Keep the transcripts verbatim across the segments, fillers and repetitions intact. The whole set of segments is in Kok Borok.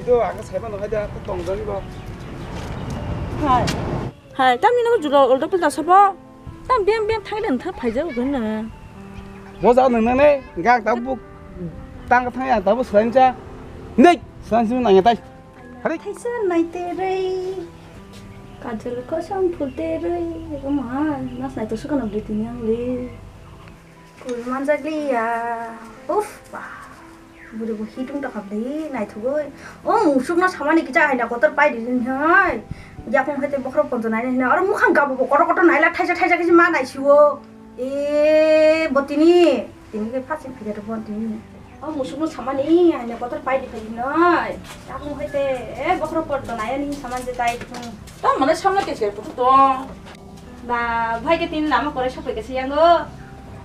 Yo, ang sai mano hai da, to tong jani bo. Hai. Hai, tamni no juro ulta pulta sabo. Tam biang biang thang den thang phai jago gana. Mo ja nang nang ne, gak ta bu tang thang ya ta bu selain cha. Nei, selain sini nang ya tai. Hari. Thaisa nai te rei. Kajol ko sam phul te rei. Ko ma, nas nai to suka na beli tinyang le. Kul manjak liya. Uff, ba. Buri bo hitung ta khabli naithugoi. O musuk no samani kicha haina kotor pai di hin hai. Yakung hai te bokhro ponto nai nai. Aro mukhang gabo bo kotor kotor naila thaisa thaisa kisi ma naisiwo. E, botini, tini ke phasi phai jato bon tini. O musuk no samani, anya kotor pai di phai noi. Takung hai te, e, bokhro por do naya ni saman je tai. Hmm. Ta mane samla ke ser putu to. Ba, bhai ke tini lama kore sopai ke siyango.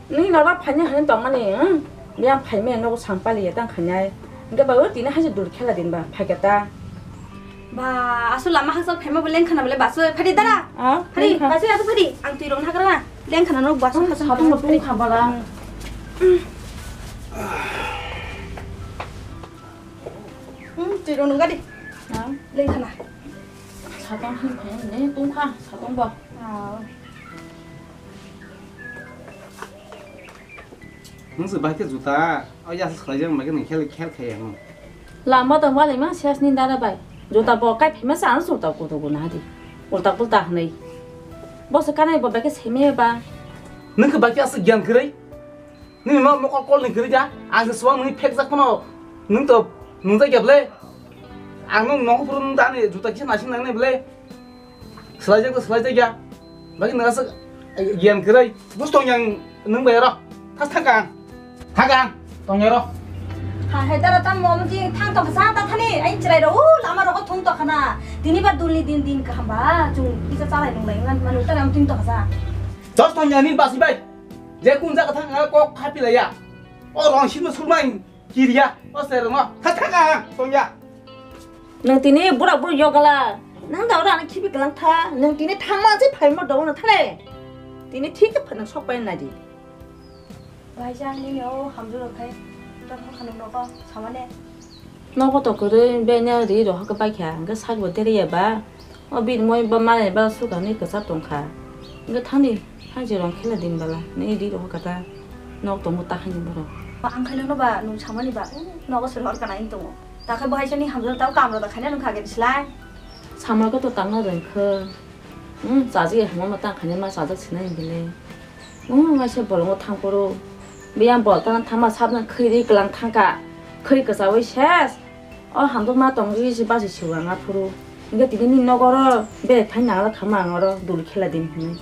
Ni nora phanya han tong mani, hmm. Yang phai me no sam pali ya tang khanyai. Enke ba tini haje dur khela din ba, phai ke ta. Ba, asu lama haksa phaima bo lengkhana bole basu phari dara. Ah, phari, lengkha. Basu asu phari. Ang twi rong hagra na. Lengkhana no basu haksa. Satung mo tung kha bala. Hmm, twi rong gadi. Ah. Lengkhana. Satung hin phaima ne tung kha, satung bo. Ah. Nung se bai khe juta, o ya se khlai jang bai khe nung khel khel khai ang. Lama tong bale ma sias ni dara bai. Juta bo kai phima sa ang juta kutu guna di. Ulta pulta hwnwi. Bo se kanai bo bai khe seme ba. Nung khe bai khe aswk gyan kwrwi. Nini no mokol kol ni kwrwi ja. Ang se suang nungni phek jak phano. Nung to nung jak ya ble. Ang nung nogo phuru nung da ni juta kisa nasing nang ni ble. Swlaijak to swlaijak ya. Bagi nang aswk, eh, giyan kwrwi. Bus tong yang nung bai ro. Thas thang kang. Thang kang. Tong ya ro. Ha, hai dara tam mo mji thang tong sa ta thani. Ai chrai ro. U lama ro thung to khana. Tini ba dulni din din kaham ba. Chung kisa chalai nung lai ngan manu ta ram tin to sa. Jos tong yang ni basi bai. Je kun jaga thang kok khapi lai ya. O rong sima surmai. Kiriya, o serwngno, tha tha ka, tongya. Nwng tini burak burak yogala, nwng da ora ani khibi klang tha, nwng tini thangma se phaima do no thale. Tini thik khe phano sok pai nadi. Bai jang nini o hamjuro khai, ta thang khano nogo, samane. Nogo to kwrwi, benya ri rohor khe bai kha, hwnkhe sak bo teriya ba. O bini moi ba mani ba suka ni kwchar tong kha. Hwnkhe thani, hai je rong khela din bala, ni ri rohor kha ta. Nok tongo ta hai ni borok. Ba ang khaino no ba, nung samani ba, nogo se rohor kana in tongo. Ta khe bo hai sani hamjak tao kamra da khaina nung kha gani slai. Samar ko to tangna reng khe. Hmm, chaji hamo ma tang khaina ma chajak sinai bile. Hmm, waisa bolongo thang phuru. Biyang bol tana thangma sabna khwi ri klang thangka. Khwi kwchawi ses. O hamjakma tongwi se basi siwang aphuru. Hingke tini ni nogoro bere thai nangla khama ang oro dul khela din hinwi.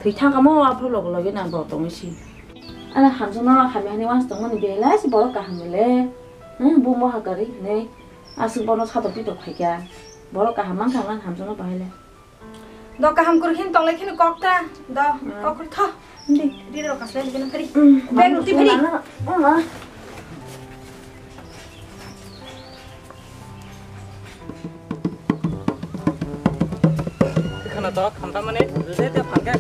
Thwi thangkamo aphuru loge loge nang bo tongwi si. Ana hamjakma hamya hinwi wansuk tongmani belai se borok kaham le. Hmm, bumo hakari hinwi aswk bono satok pitok phaikha. Borok kaham mankha ang hamjakma bahai le. Do kaham kwrwi khe tonglaikhe no kok ta. Do, hmm, kok kwrwi tho. Hindi. Riri rok kaslai lagina phari. Hmm, bag roti phari. Mama. Khana to khamta mane, je te phangke.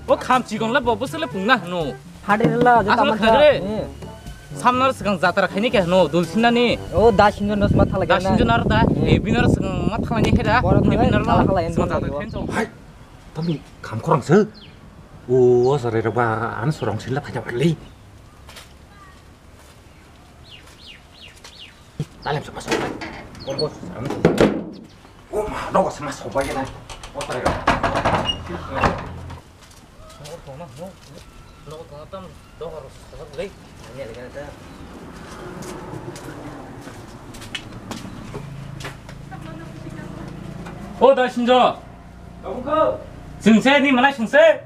Bo kham chikon le bo bwswk le pungna hwno. Hadi rela, je asal tama khagre. Eh. Samnar swkang jatra khaini khe hwno, dul sinani. O, da sinjo nos ma thalai. Da sinjo nar da. Eh. Eh, binar swkang ma thalai khe da. Boro ni thalai, binar la. Thalai, swkang jatra thalai. Khaini. Hai, tami kham khorang se. O, o sarai rok ba, an sorong sila phai da le. Talem sama sama. O, o, sama. O, ma, no, sama sama ya. O, sarai rok. O da sinjo. Sungse ni mana sungse.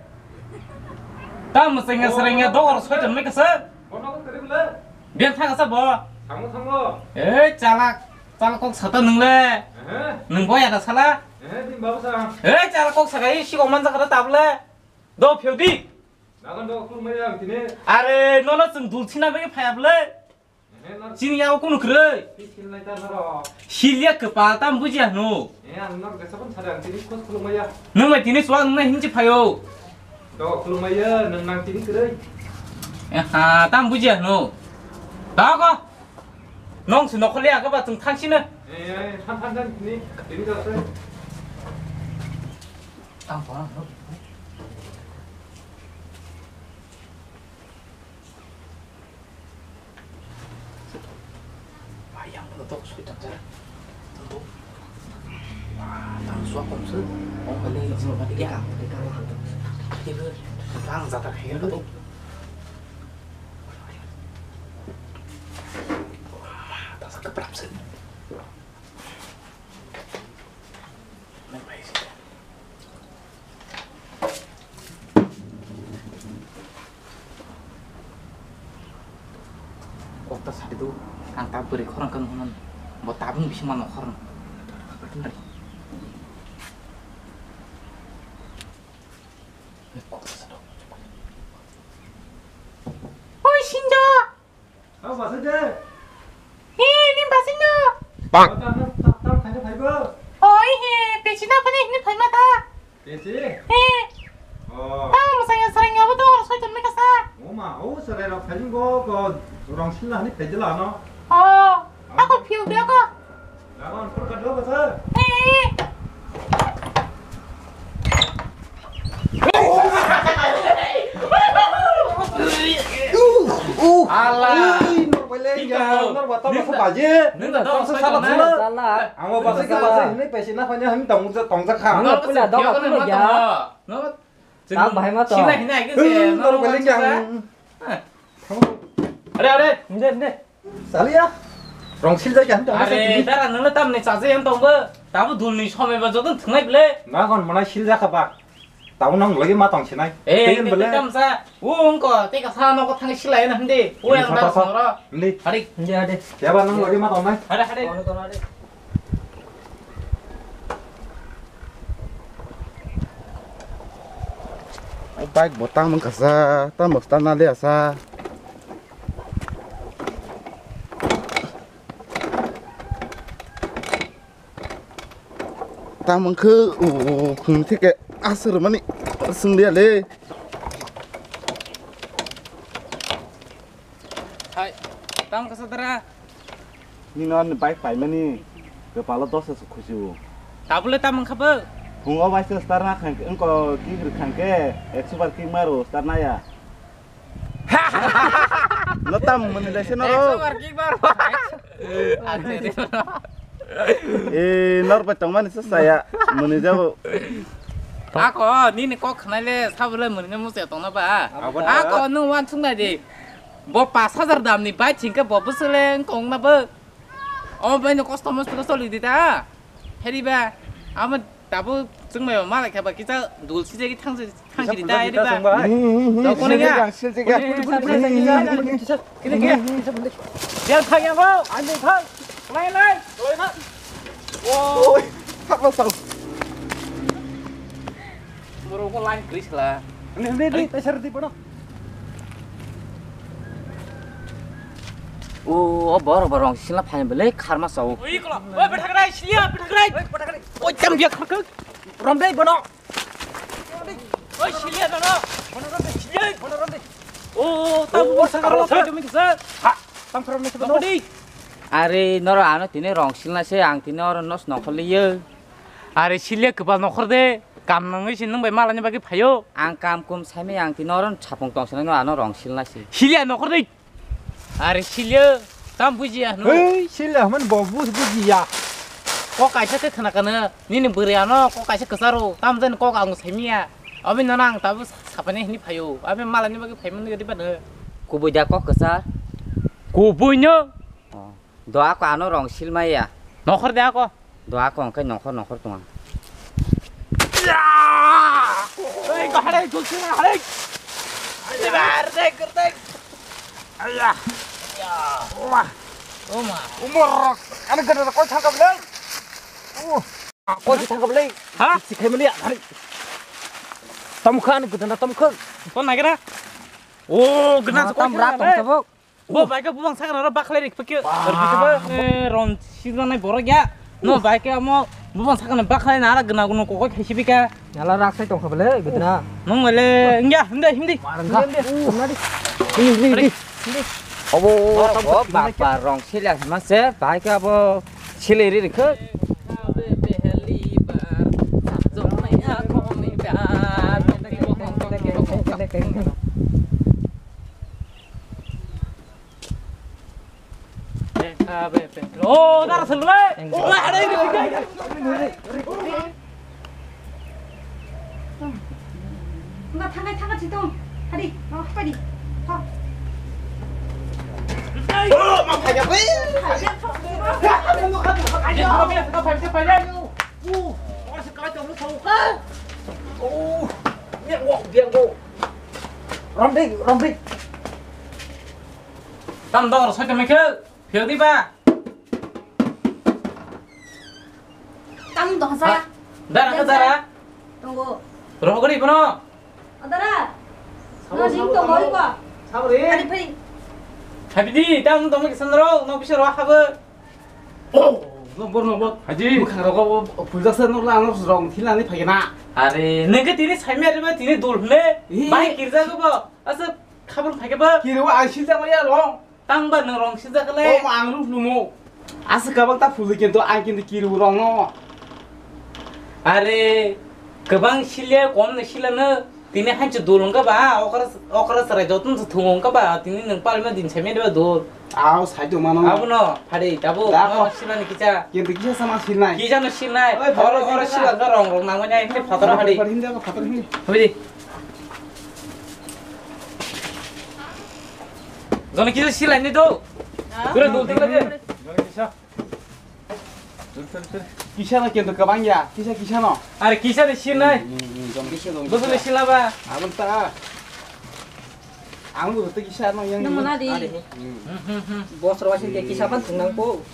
Ta musengya serengya dogor soitan mai kasa. Biar thang kasa bo. Ei chalak, chalak kok sata nung le. Nung boya da sala. Ei chalak kok sakai si kok manjak da tabule. Do phiyok di. Nagan do khulumaya ang tini. Are, nono chwng dul sina bagwi phaya bwle. Ehe, nor- Chini yago kunu kwrwi. Pi silnai ta norok. Silya kwpal tam bujiya hwno. Ehe, ang nor gesa pon sada ang tini khos khulumaya. Nwng bai tini suwa nwng hinchi phayo. Do khulumaya, nwng nang tini kwrwi. Eha, tam bujiya hwno. Dago. Nong si nokhorli ang khe ba chwng thangsino. Eh, eh, than, than, than, tini, tini jasai. Ang bono no. Ayang no tok soi tang jara. Tok. Wah, tang suak kong se. Ong bale, ong bale, ya. Tang jata kaya tok. Wah, tang sa keprap se. Kok ta sadi do, ang ta bwrwi khorang kang hwnmani, bo tabung bising ma nokhorno. Kok ta sadi. Oi, Sinjo! Abo bwsai de? He, ni bwsai no? Bang. Tam, tam, tam khaina phaibo? Oi, he, pechina phani hini phaima ta. Pesi? He. Oh. Tam saya sereng abo to soi ton mekasa. O ma, o serai rok phai bo ko rong sila hani phai jela no. Oh, ako phiu de ko. Lawan, phone kat lo, basa. Eh. Alah. Ih, nor bele ya, nor bata masa baje. Nung da dong, salah, salah. Ang basa ke basa, ini pesi na, hanya hanya tong, tong, tong, kha. Nor pula dong, aku ya. Nor. Tak bahai ma to. Sila hina ke se. Nor bele ya. Are, are. Nde, nde. Salia. Rong sil jai kan tong. Are, dara nang tam ne chaje yang tong ba. Tabu dul ni somai ba jodon thnai ble. Na kon mana sil ja kha ba. Tabu nang lagi ma tong sinai. Eh, tei bele. Tam sa. U ungko te ka sa no ko thang silai na hande. U yang dar soro. Hande. Hari. Hande, hande. Ya ba nang lagi ma tong nai. Hari, hari. Bike bo tang mangkha sa, tamo start na le asa. Tamo khe, o, khung thike aswrwmani swngya le. Hai, tamo kasa dara. Nini ani bike paimani kwpalo dosa se khusu. Tabule tamo wngkha bo? Phungo bai se start na khang, wngko kick rwkhang khe ekso bar kick maro start naya. No tam mani lai se noro. Ekso bar kick maro. Eh, nor bai tongmani se saya mani jabo. Ako nini kok khnai le sabule mani ne muche tongna ba. Abo da. Ako nung wan chungnai di. Bo pas hajar damni bike chingkhe bo bwswk le wngkha wngna bo. Omo baino kosto mosto khe choli di ta. Heri ba, amo tabuk chwngmai ba malai kha ba kisa dul sijagwi thang sijagwi thang siri ta heri ba. Hmm, hmm, hmm. Tokone ya. Sijagwi, sijagwi. Kini kini. Dia thang ya bo, ani thang. Lai lai. Lai na. Oi, thang lo thang. Borok ko line kris la. Ni ni ni, teser di bono. O, o borok borok sila phai bele kharma sao. Oi kola, oi bethakrai, silia bethakrai. Oi bethakrai. Oi tam dia khakak. Romdei bono. Oi silia bono. Bono romdei, silia bono romdei. O, tam bo sakaro sai dumi kisa. Ha, tam khoro ni bono. Are noro ano tini rong silna se ang tini oro nos nongkhor liyo. Are silia kwbal nongkhor de. Kam nangwi se nwng bai malani bagwi phaio. Ang kam kum saimai ang tini oro sapung tong sinai no ano rong silna se. Silia nongkhor dei. Are silia tam bujiya hwnwi. Hei, silia hwnmani bo bu-, bujiya. Kok kaisa khe khna kana nini bwrwi ano kok kaisa kwcharo tam jani kok ang saimiya. Aboni nono ang tabuk sapani hwnwi phaio. Aboni malani bagwi phaimani gadi bano. Kubui da kok kwchar? Kubui no. Oh. Do ako ano rong silmaya. Nongkhor de ako. Do ako hwnkhe nongkhor nongkhor tongma. Ei, gahare, dulce gahare. Gerdek, gerdek. Ayah. Oma. Oma. Umur. Ani gede koi thangkap lei. Uh. Koi thangkap lei. Ha? Sikhai mali hari. Tamkha ani gede na tamkha. Kon nagira. Oh, gede. Tam rak tong sabuk. Bo bai khe bubang sakna ro bakhlai rik phikhe. Bah. Rik phikhe ba, eh, ron sijanai borok ya. No bai khe amo bubang sakna bakhlai na ara gna gno kokoi khaisi bika. Nala rak sai tongkha bele gdna. Nung bele ingya hindi hindi. Marang kha. Hindi, hindi. Hindi, hindi, hindi. Hindi. Obo, obo, obo, bapa rong sila ma se, bai ka bo sila ri ri khe. Oh, dara selu le. Enggak, thangai, thangai, situ. Hari, mau apa di? Ha. Oh, mau banyak, weh. Ayo, ayo, ayo, ayo. Uh, orang sekarang kamu tahu kan? Oh, biar gua, biar gua. Rompi, rompi. Tam dong, saya temekal. Phiyok di ba? Tang dong sa. Dara ka dara? Tunggu. Rohok di bono. Adara. Sabo, no, sabo, jing to sabo. Hoi ko. Sabo re. Hari phai. Habi di, tang dong ki sandro, no bisa roh habo. Oh, no bor no bor. Haji. Bukhang rogo pulja sa no la no rong thilani phai na. Are, nengke tini saimya re ba tini dul hne. Ih. Bai kirja go bo. Asa khabar phai ke ba. Kiri wa asil ja ma ya rong. Tang ba nwng rong sijak le. Omo ang ruk lumo. Aswk kabang ta phulwi kintu ang kintu kiru rong no. Are, kwbang sile kom no sila no. Tini hanchu dul wngkha ba, okra, okra chwrai joto no thung wngkha ba, tini nwng palma din chami de ba dul. Aw, sai to mano. Abo no, phadi, tabo, da no ko. Sila ni kicha. Kintu kisa sama silnai. Kisa no silnai. Oi, oro, phadi, oro phadi, sila ka rong rong nangmani ai, phadi phatara phadi. Phadi, hindi ako, phatara hindi. Phadi. Jono kisa silai ni do. Ah. Pura dul dul lage. Jono kisa. Kisa no kendo kabang ya. Kisa, kisa no. Are kisa de silai. Hmm, hmm, hmm, jono kisa, jono kisa. Dosle sila ba. Abang ta. Ang bo to kisa no yang. Nang mana di? Hmm. Hmm, hmm, hmm. Bosor wasin ke kisa ban thungnang ko.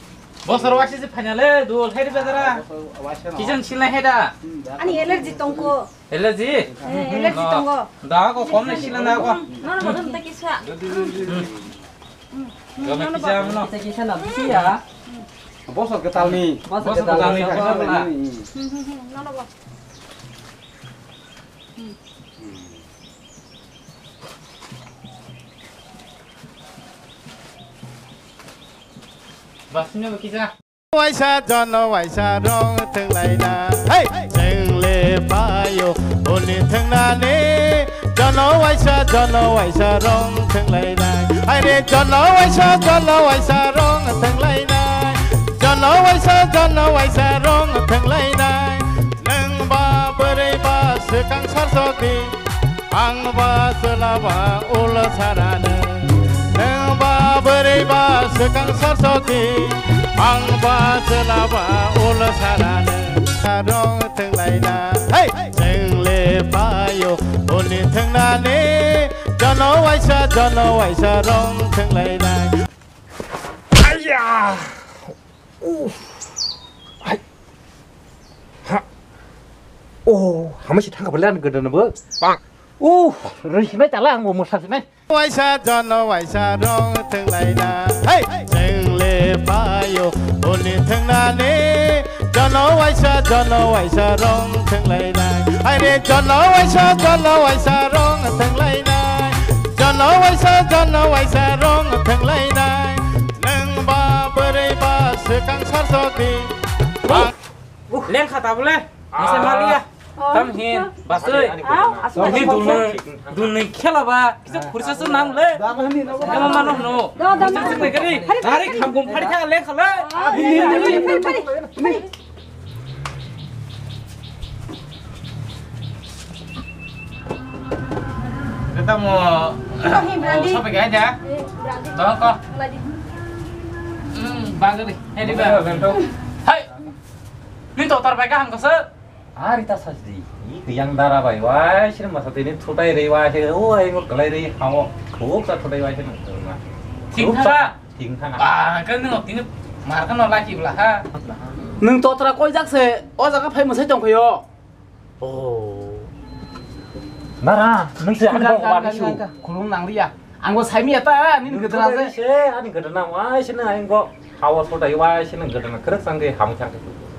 Bosor wasin se final e dul hai de bazara. Ah, bosor wasin no. Kisa silai hai da. Hmm, da. Ani allergy tongko. Allergy? Eh, allergy tongo. Da ko kom ni sila na ko. No, no, no, no, kisa. Gama kisa no. Kisa kisa na bisi ya. Bosor kwtalni. Bosor kwtalni. Hmm, hmm, hmm, no, no, no. Basnya kisa. Waisa jono waisa rong thwnglaina. Hey! Chwngle phaio holi thwngnani. Jono waisa jono waisa rong thwnglainai. Aire jono waisa jono waisa rong thwnglainai. Jono waisa jono waisa rong thwnglainai. Nwng ba bwrwi ba swkang sarsokdi. Ang ba chwla ba ulo sarani. Nwng ba bwrwi ba swkang sarsokdi. Ang ba chwla ba ulo sarani. Sarong thwnglaina. Hey! Chwngle phaio holi thwngnani. Jono waisa jono waisa rong thwnglainai. Aiya! Uff! Hai! Ha! Oh, hamasi thangka bwle ani gwnang bo. Bang. Uh, rwi sinai tala ang bo mwsa sinai. Waisa jono waisa rong thwnglaina. Hey! Chwngle phaio holi thwngnani. Jono waisa jono waisa rong thwnglaina. Aire jono waisa jono waisa rong thwnglaina. Jono waisa jono waisa rong thwnglaina. Nwng ba bwrwi ba swkang sarsokdi. Lengkha tabule. Nise maliya. Tam hin, basoi. Au, asuk. Ni dulne, dulne khela ba. Kisa khursa se nang le. Ema mano no. Da, da, da. Khursa se nang kari. Hari kham gum phari kha le khala. Phari, phari, phari, phari. Kita mau. Ini Brandi. Sampai ke aja. Eh, Brandi. Tolong kok. Lagi. Hmm, bagus nih. Ini ba. Hai. Ni to tar bai ka ham ko se. Ari ta sajdi, i kiyang dara bai wai sini masa tini thutai rei wai sini, o ai ngo kalai rei hamo, khuk ta thutai wai sini. Thing thanga. Thing thanga. Ah, kan nung tini mar kan laki bla ha. Nung totra koi jak se, o jaga phai mwsai tong phaio. Oh. Nara, nung se ang bo wani su. Khulung nang liya. Ang bo saimiya ta, nini gudra se. Se, ani gudra na wai sini ang bo. Hawa sota i wai sini gudra na krek sangke ham chang.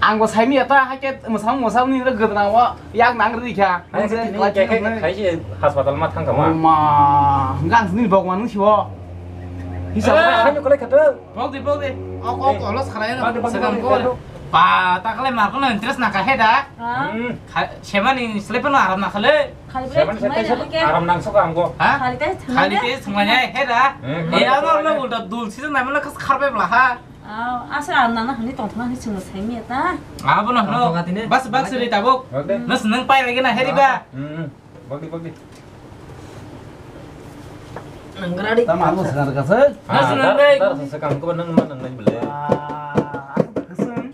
Ang bo saimiya ta, hake mwsang mwsang ni gudra wa yak nang ri kha. Hai se, nung se tini klai khe, khe, khe, khai se hospital ma thang kama. Ma, gang sini bok ma nung siwo. Hisa, eh, khaini kolai khato. Bok di, bok di. Ok, ok, eh, olo sarai na. Bak di, bak di, sekarang bak di, kau. Bak di. Pa, ta kalai mar kono interest na kahe da. Ha? Hmm. Kha-, semani selai pano aram na khale. Khali bai semani thangmai selai na so ke. Aram nang so ka amgo. Ha? Khali tai thangmai. Khali na. Tai thangmai na he da. Hmm. E, ano lo ulta dul season na mala khas kharbai bla ha. Aw, asa aram nang na hani tong thang ni sung sai mi ta. Abo no, no. Tong thang atine. Bas, bas ri tabuk. Oke. Nas nang pai lagi na heri ba. Hmm. Bagdi, bagdi. Nang gradi. Tama anu segar kasa. Ah, dar, dar sesekam ko nang ma nang nang bele. Ah, aku tak kesel.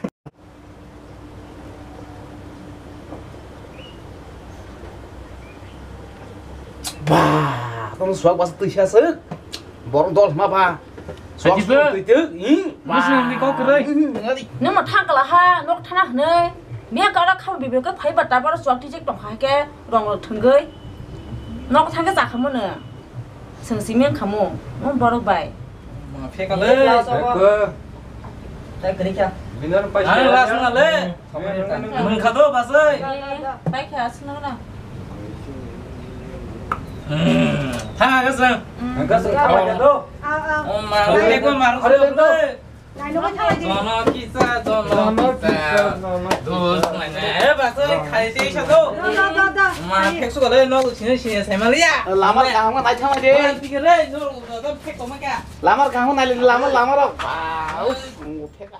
Bah, tong suak bas tu sia se. Borok dol ma ba. Suak suak twi twi. Ih. Nung sini ni kok kerei. Nung ma thang kala ha, nok thana hne. Mia kala kham bibe ke phai ba ta baro suak tijek tong kha ke rong rok thwngwi. Nok thang ke ja khamu nung. Sung simi ang khamu. Mo borok bai. Ma pheka le. Pheka. Tai kerei kha. Binar pai. Ano las na le. Mung kha do basai. Pai kha asna na. Thang aga sang. Ang ka sang khawa ja do. Oh ma, ko mar. Jono kisa, jono kisa. Dos na na. Eh, basai khai te sa do. Ma, phek su le no sini sini sai maliya. Lama kaham nai thang de. Pik le no do phek ko ma ka. Lama kaham nai lama lama ro. Phek.